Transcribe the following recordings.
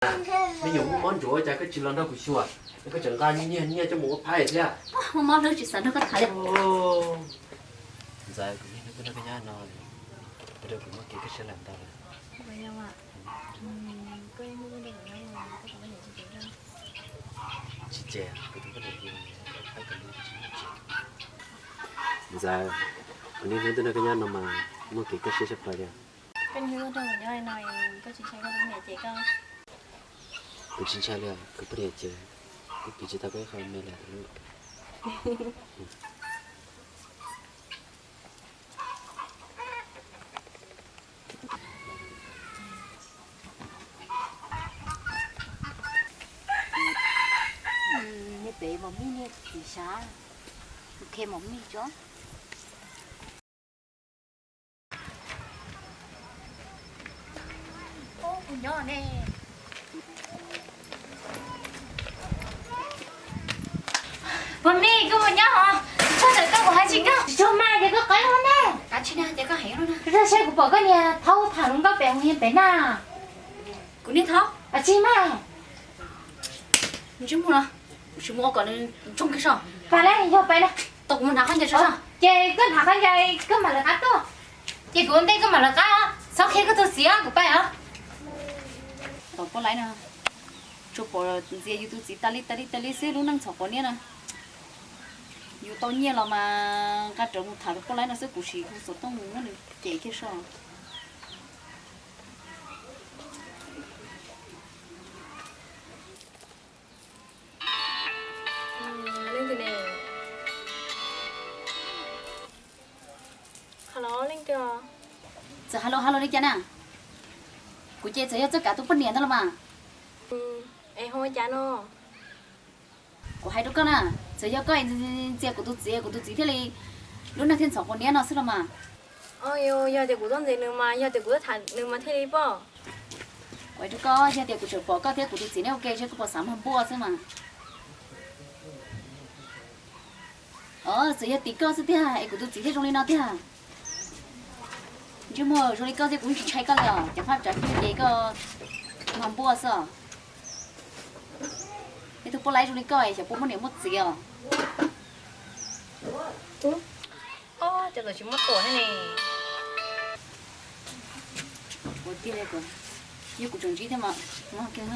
Me nyuam muaj mob ntsuav cas koj tsis los nrog kuv xyuas, koj tseem nqa nyiaj nyiaj coj mus ua phaib thiab. Muaj mob hlwb tsis xav nrog koj tham li. Ntxawm, kuv niaj hnub tuaj nrog koj nyob no, ua rau kuv muaj kev kaj siab lawm ntau lawm. Tsis ces, kuv tus poj niam ces Ntxawm, kuv niaj hnub tuaj nrog koj nyob no mas muaj kev kaj siab tshaj plaws li. Koj niaj hnub tuaj nrog kuv nyob li no, koj tsis ntshai koj tus poj niam cem koj? Kuv tsis ntshai li, kuv poj niam ces kuv piv tsis tau koj ib qho me li tus hlub. Nej pem mos mij nej txiv sav, kuv khe mos mij tso. Kuv nyob ne. Mos mij, koj puas nyob hos? Tsis tshua ntawm koj kuv hais tsis koj. Tsis tshua mas ces koj qab hov ne. Kav tsij na ces koj heev lub na. Koj saib kuv pom koj niag thaub tham hluas nkauj pem hu pem na. Kuv niag thaub? Tsis mas. Ntsej muag no, kuv tsis mus ua kom nws ntsoog kiag so. Pais na, yog pais na. Tau kuv mus hnav qhov ncauj so. Ces koj hnav qhov ncauj koj mam lawv qab tuaj. Ces kuv ua ntej koj mam lawv qab, txhob qhia koj tus txiv kuv pais os. Tom poj laib no, tsuas pom ntxias yus tus txiv tas li tas li tas li xwb lub neej txhom quav niab no. Yus tau nyiaj los mas nqa rawv mus tham tus poj laib no xwb, kuv sim hu xov tooj mus muab nws cem kiag so. Leej twg ne? Hello, leej twg? Txawm hello hello li cas na? Kuv ces txawm yog txoj kav tus poj niam ntag los mas. Es hu ua cas no? Kuv hais rau koj na, txawm yog koj ntxias kuv tus txiv, kuv tus txiv thiaj li lub neej thiaj ntxhov quav niab no xwb los mas. Yog tias kuv tuaj ntxias nws mas, yog tias kuv tuaj tham nws mas thiaj li pom. Kuv hais rau koj, yog tias kuv tseem pom koj thiab kuv tus txiv neb ua ke seb koj puas xav mag npua xwb mas. Txawm yog tim koj xwb tiag es kuv tus txiv thiaj zoo li no tiag. Ntsej muag zoo li koj xwb kuv tsis ntshai koj li os, cov phab tsav twg ces koj mag npua xwb os. Ib tug poj laib zoo li koj xyov puas muaj niam muaj txiv os. Ob, cov tsis muaj tuam thiab ne. Ua tiag li, yog kuv tseem ntsib thiab mas mob kiag.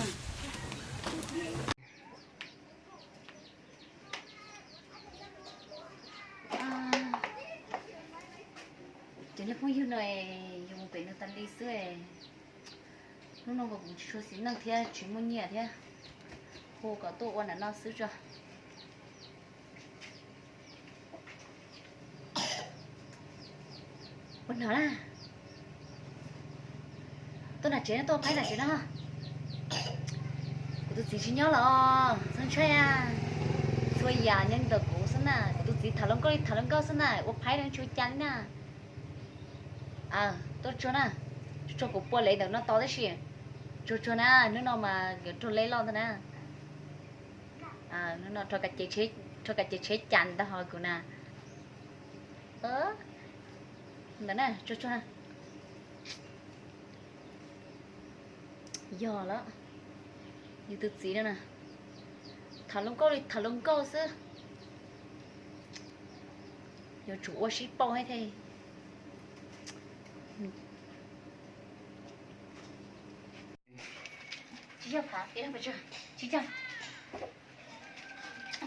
Cov niag phooj ywg no yus mus pem nws tas li xwb. Hnub no kuv tsis tshua xis neej thiab tsis muaj nyiaj thiab, hu kom tuaj ua ntawm no xwb tso. Ua no na, tuaj nram tsev, tuaj phaib nram tsev no. Kuv tus txiv tsis nyob los txhob ntshai, txhua yam nyob ntawm kuv xwb na. Kuv tus txiv tham hluas nkauj li tham hluas nkauj xwb na, ua phaib no tsis ua cas li na. Tuaj tsuag na, tsuag kuv pua lev ntawm no tos tab sis, tsuag tsuag na, hnub no mas yuav raug lej loj ntag na. Hnub no rho kav cev tsheb cas ntag ho kuv na. Ntawm na, tsuag tsuag na. Yog lawm, yus tus txiv no na, tham hluas nkauj li tham hluas nkauj xwb. Yuav tsum ua sib pauj thiab. Tsis yog phav, tsis yog.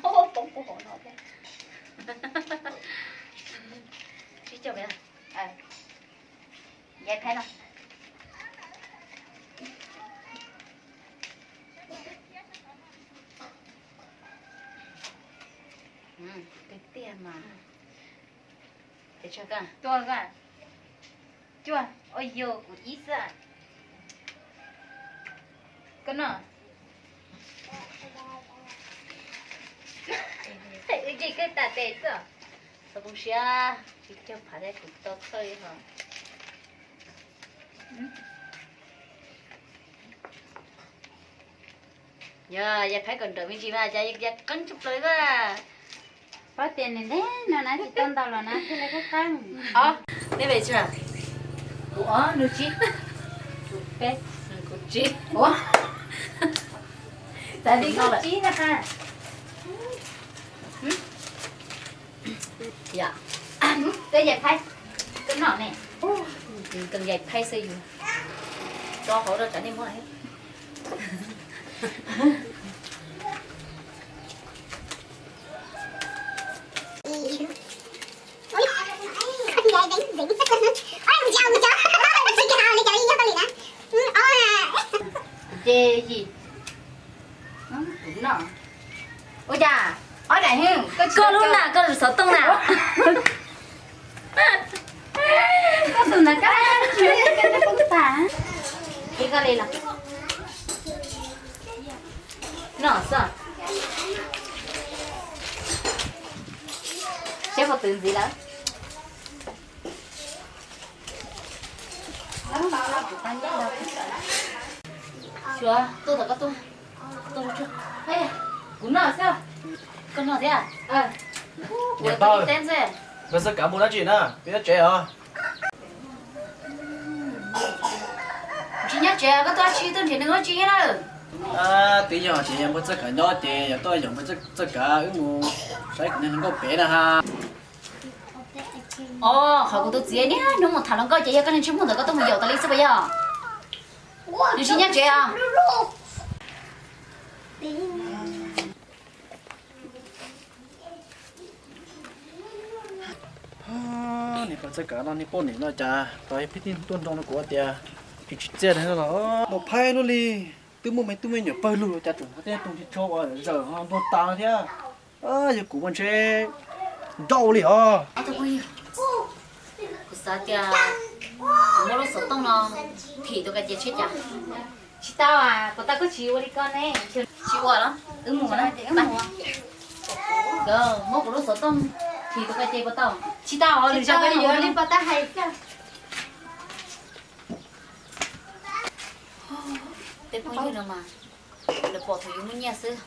Poob kuv hauv no thiab. Tsis yog, yai phaib no. Tiag tiag mas. Tuaj, cuaj, ua yog kuv ib xwb. Koj no. Wb ces kawg tas tes xwb. Txhob poob siab, tsis cog phav thiab kuv tau txhawj li hos. Yog yai phaib kom nrawm me ntsis mas cas yai qeeb tshaj plaws xwb. Pab tias nws ntev no na tsis tau ntaus los na thiaj li qeeb qeeb. Neb pes tsawg? Kuv ob, nws tsib. Kuv peb. Kuv tsib. Ua, Li koj tsib na ha. Yog, koj yais phaib, koj noj ne. Koj yais phaib xwb yus. Tso hauv rau tsam nej muab lawm. Ces yim. Kuv no. Ua cas ob daim hwj, koj lub na, koj lub xov tooj na. Koj tus na, koj tsis ua li koj poob tag. Ib koj li los. No xwb. Seb puas twv ntxiv lawm. Xyuas, tuaj tom koj tuaj. Kuv noj xwb. Koj noj thiab? Kuv teb ntxiv. Nkawd txoj kav mus dab tsi na? Peb nyob tsev os. Tsis nyob tsev, koj tuaj tsis tuaj nrhiav nws dab tsi thiab na? Twb yog tias yog npawg txoj kav nyob ces yog tuaj yog npawg txoj kav wb mus saib kuv niag hluas nkauj pem na ha. Os, qhov kuv tus txiv niaj hnub mus tham hluas nkauj ces yog koj niag ntsej muag ntawd koj tuaj mus yaum tas li xwb puas yog? Nws tsis nyob tsev os. Niam pog txoj kav no niag poj niam no cas tau pheej tuaj nroo rau kuv tias tsis tsim txiaj li no los. Mus phaib luaj li, twb muaj me tub me nyuam pawg lug cas tseem hnov tej tug nrig tsho uas zawm ho ntuag tas thiab. Yog kuv mas ntshe nrauj li os. Kuv xav tias kuv muab lub xov tooj no thim tus ka ces seb cas. Tsis tau, puas tau koj tsis ua li ko ne? Tsis ua los wb mus na. Muab kuv lub xov tooj thim tus ka ces puas tau? Tsis tau, lwm zaus koj yuav li puas tau hais. Tej phooj ywg no mas lawv pom thaum yus muaj nyiaj xwb.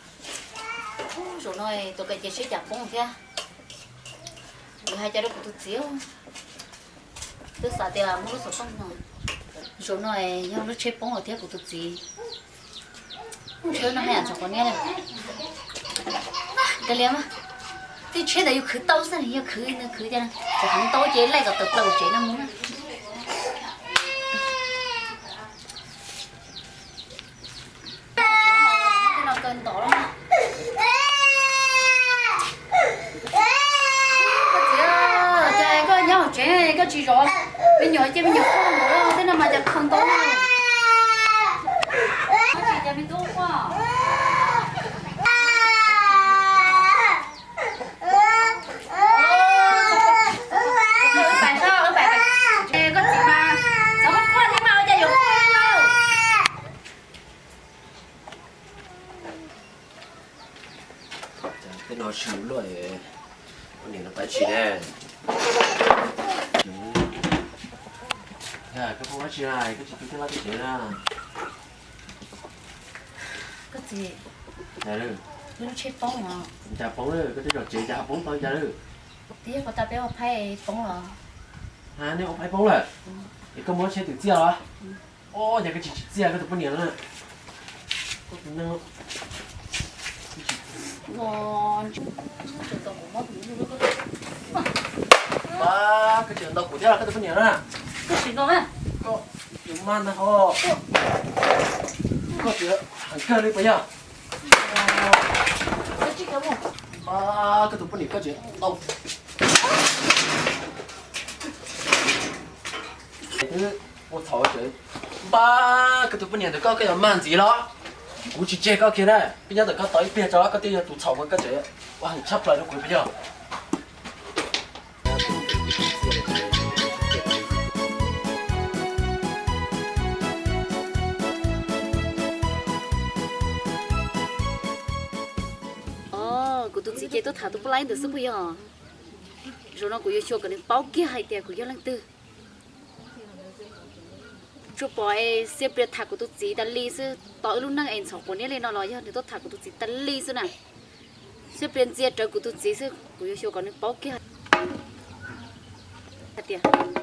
Zaum no tus ka ces seb cas poob thiab. Yus hais cas rau kuv tus txiv, twb xav tias muab lub xov tooj no. Zaum no yog lub tsheb poob lawm thiab kuv tus txiv. Tsheb no haj yam ntxhov quav niab li. Kav liam mas, tej tsheb ntawd yus khwv tau xwb, yog khwv nws khwv cas, txawm heev tau ces laij kom tawm plaws tsev no mus na. Tej no kaw ntom lawm. Koj txiv, cas koj nyob hauv tsev koj tsis zov me nyuam, cia me nyuam quaj nkaus, tej no mas cas khaws ntau na. Koj tsis cas me tub quaj. Koj txiv mas xav muab quaj thiab mas ua cas yuav quaj li lauj. Tej no swm luaj, poj niam no pab tsis ne. Koj phooj dab tsi na, koj tsis tu tej vaj tej tsev na? Koj txiv, lub tsheb poob os. Cas poob lawm, koj twb zov tsev cas ho poob tau cas lawm? Twb yog puas tau peb ua phaib poob los. Ha, nej ua phaib poob lawm? Es koj muab tsheb twv txiaj los? Os, cas koj tsis tsim txiaj koj tus poj niam na? Koj tus neeg. Koj tsis ntaus kuv thiab los koj tus poj niam na? Koj tsis ntaus na. Koj tus maj ntag ho. Koj tsis heev kawg li puas yog? Koj tus poj niam koj tsis ntaus. Twb ua txhaum tsev. Npab, koj tus poj niam ntawm koj, koj yuav mag ntxiv los? Kuv tsis tseg koj kiag na, peb nyob ntawm koj tos ib pliag tso, koj twb yog tus txhaum mas koj tseem ua heev tshaj plaws rau kuv puas yog? Os, kuv tus txiv ces tuaj tham tus poj laib ntawd xwb puas yog? Zaum no kuv yuav xyuas kom nws paub kiag hais tias kuv yog leej twg. Tsuas pom es xiab plias tham kuv tus txiv tas li xwb, tos wb lub neej es ntxhov quav niab li no los yog nws tuaj tham kuv tus txiv tas li xwb na. Xiab plias ntxias rawv kuv tus txiv xwb, kuv yuav xyuas kom nws paub kiag hais tias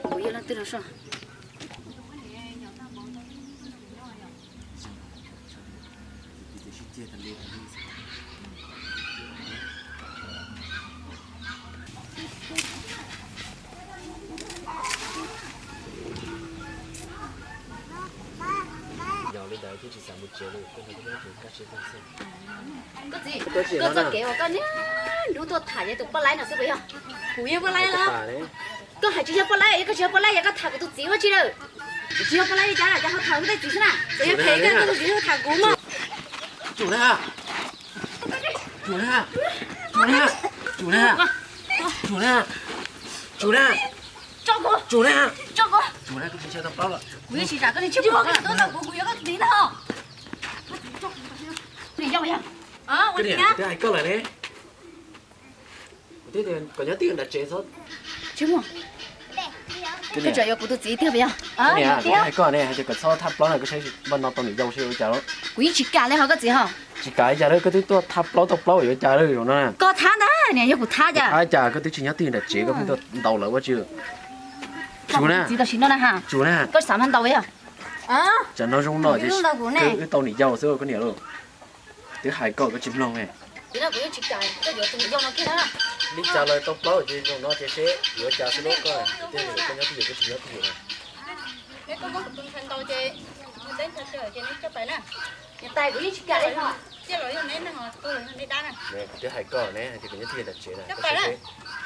kuv yog leej twg no soj. Yog li ntawd thiaj tsis xav mus tsev li, koj txiv, koj txoj kev uas koj niaj hnub tuaj tham tus poj laib no xwb puas yog? Kuv yog poj laib los? Koj hais tsis yog poj laib, yog koj tsis yog poj laib yog koj tham kuv tus txiv ua tsi lawm? Tsis yog poj laib li cas, cas ho tham kuv tej txiv xwb na? Txawm yog phem koj tus txiv tham kuv mog. Tsum na, tsum na, tsum na, tsum na, tsum na, tsum na, tsum na, tsum na, koj tsis ntshai tau plaub lawm. Kuv yeej tsis zam koj li, tsis muaj koj tuaj tau kuv, kuv yuav koj tus txiv ntag. Ua li cas? Kuv twb hais koj lawm ne. Kuv twb tias kom nyob twj ywm nram tsev xwb. Tsis muaj. Koj tseem yuav kuv tus txiv tiag puas yog? Kuv hais koj ne, hais tias kom txhob thaj plaub no, koj saib npaj no tau niam yau seb ua cas. Kuv yeej tsis kam li ho koj txiv ho. Tsis kam li cas lawm, koj twb tuaj thaj plaub tau plaub yuav ua cas lawm zaum no na. Koj thab ntag, niam yog kuv thab cas? Thab cas koj twb tsis nyob twj ywm nram tsev, koj pheej tuaj ntaus lawv ua tsi? Tsum na. Txiv tam sim no na ha. Tsum na. Koj xav mas ntaus yog. Tsam no zoo no ces wb tau niam yau xwb koj niam lauj. Twb hais koj koj tsis mloog ne. Li cas lawv tau plaub ces zoo no ces seb yuav cas xwb lauj, koj tias koj nyob twj ywm koj tsis nyob twj ywm. Kuv twb hais koj ne, hais tias kom nyob twj ywm nram tsev na, koj saib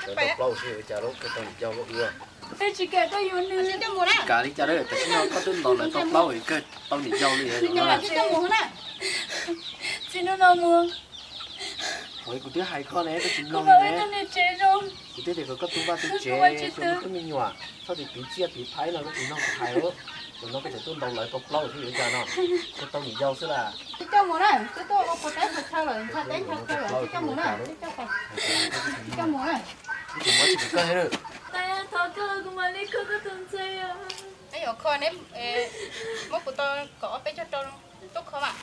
seb lawv tau plaub seb yuav cas lauj, koj tau niam yau lauj ua. Tsis kam li cas lawm, tam sim no koj twb ntaus lawv tau plaub es kawg tau niam yau li no na. Txiv hnub no mus. Kuv twb hais koj ne, koj tsis mloog ne. Kuv twb tias kom koj tu vaj tu tsev, koj me nyuam txhob tias piv txiaj piv phaib no koj tsis mloog kuv hais. Zaum no koj tseem tuaj ntaus lawv tau plaub thiab yuav cas no. Koj tau niam yau xwb las. Tsis coj mus na, twb tuaj ua puas teb puas chaw lawm, ntsha teb ntsha chaw lawm, tsis coj mus na, tsis coj mus na. Koj tsis muab tsis koj. Thov koj, kuv mam li kho koj tus ntxhais. Muab kuv tau kom ob peb caug rau tub kho mas.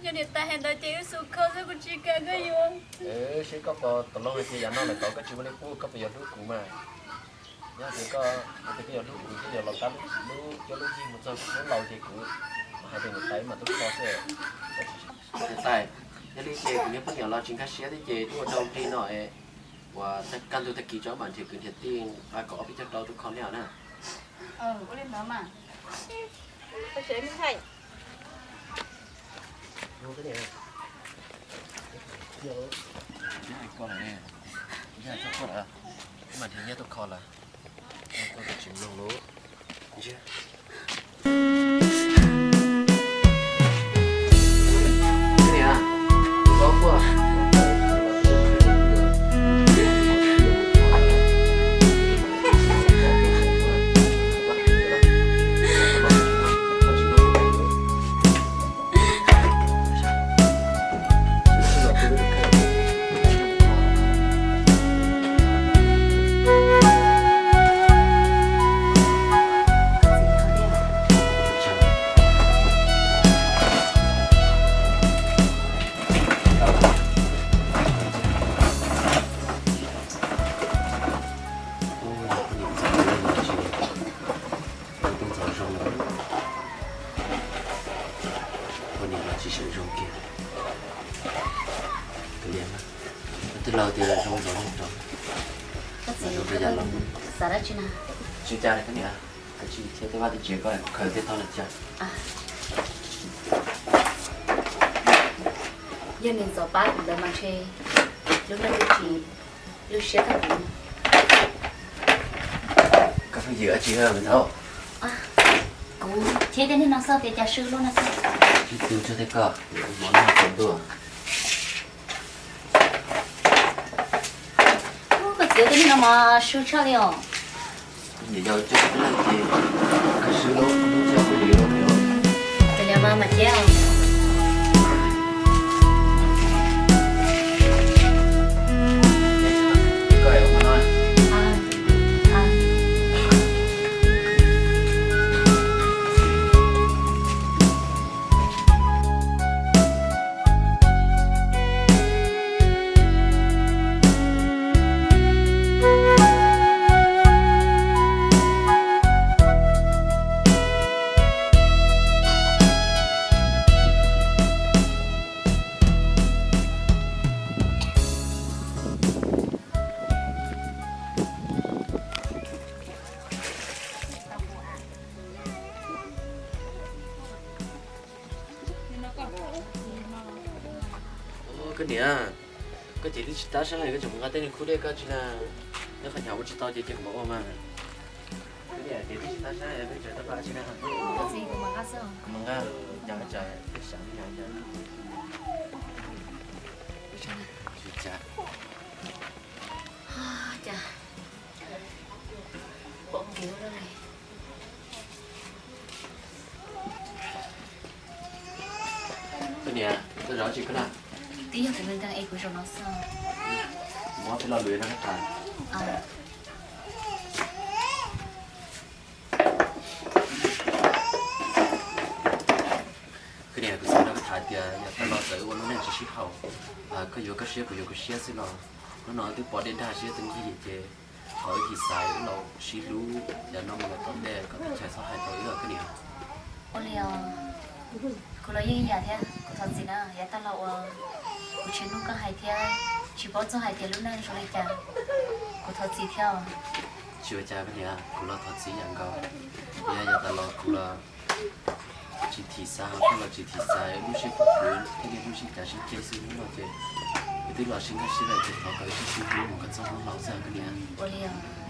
Yog niam tais hais ntawd ces wb xub kho xwb, kuv tsis kam koj yuav. Seb koj puas tau loo hais tias yav no lawm tod koj tsis muaj neeg pub koj puas yuav hlub kuv mas. Yog tias koj, yog tias koj yuav hlub kuv thiab yuav los tab lub, lub cuab lub yig mus txog kuv hnub laus ces kuv mam hais tias niam tais mam tub kho xwb. Niam tais, yog li ces kuv niag poj niam los tsis nkag siab thiab ces wb ua rau nqi no es uas kaj ntug tag kis tso mam nrhiav kwv nrhiav tij nqa kom ob peb caug rau tub kho nej os na. Ua li ntawd mas. Twb hais koj lawm, twb hais koj lawm, mam nrhiav nyiaj tuaj kho lawm, koj tsis mloog lawm. Ua, poj niam txawm zoo, poj niam txawm zoo, poj niam los tsis seem zoo kiag. Kav liam, twb laug tias zoo ntxov zoo rau, zoo rau yam laus. Xav dab tsi na? Tsis ua cas li koj niam, koj tsis thiab tej vaj tej tsev koj khaws tej tog los cas. Yog nws ntxov pab kuv ntawd mas ntshe lub neej twb tsis lub siab tag kuv. Koj pheej yws dab tsi me thaub? Kuv cheb tej neeg no xwb tias cas swb lub no xwb. Ib tug tsuag tej koj, mov noj tsaus ntuj. Koj txiv tej neeg no mas swb tshaj li os. Niam yau coj xwb na ces koj swb lub, lub coj xwb li lub. Ces yog mas mas cheb os. Koj ua no. Koj niam, koj cev twb tsis tab sab, koj tseem mus nqa tej niag khub dej koj tsi na? Nyob qhov nyav ua tsis tau ces cia kuv mam ua mas. Koj niam, cev twb tsis tab sab, peb tseem tab paj tsi na? Kuv mam nqa, nyob tsam peb xyav li cas. Koj niam, koj zov tsi koj na? Twb yog kuv nkees nkees es kuv zaum no xwb. Muab peb lo lus no koj tham. Koj niam, kuv xav nrog koj tham tias yav tag los txawm wb ua lub neej tsis sib haum, koj yuav koj siab kuv yuav kuv siab xwb los hnub no twb pom dej dag siab twb nqig ces thov wb thim xaiv wb los sib hlub yav no mus los tom ntej kom teb chaws txhob hais tau wb os koj niam. Ua li os, kuv los yeej ib yam thiab, kuv thov txim na, yav tag los uas kuv tsis mloog koj hais thiab tsis paub txog hais tias lub neej zoo li cas, kuv thov txim thiab os. Tsis ua cas koj niam, kuv los thov txim ib yam nkaus. Yog yav tas los kuv los tsis thim xaiv, ho koj los tsis thim xaiv, lub siab puv puv thiaj li lub siab cav sib ceg xwb hnub no ces wb twb los sib nkag siab lawm ces thov kom wb sib sib hlub mus kom txog hnub laus xwb koj niam. Ua li os.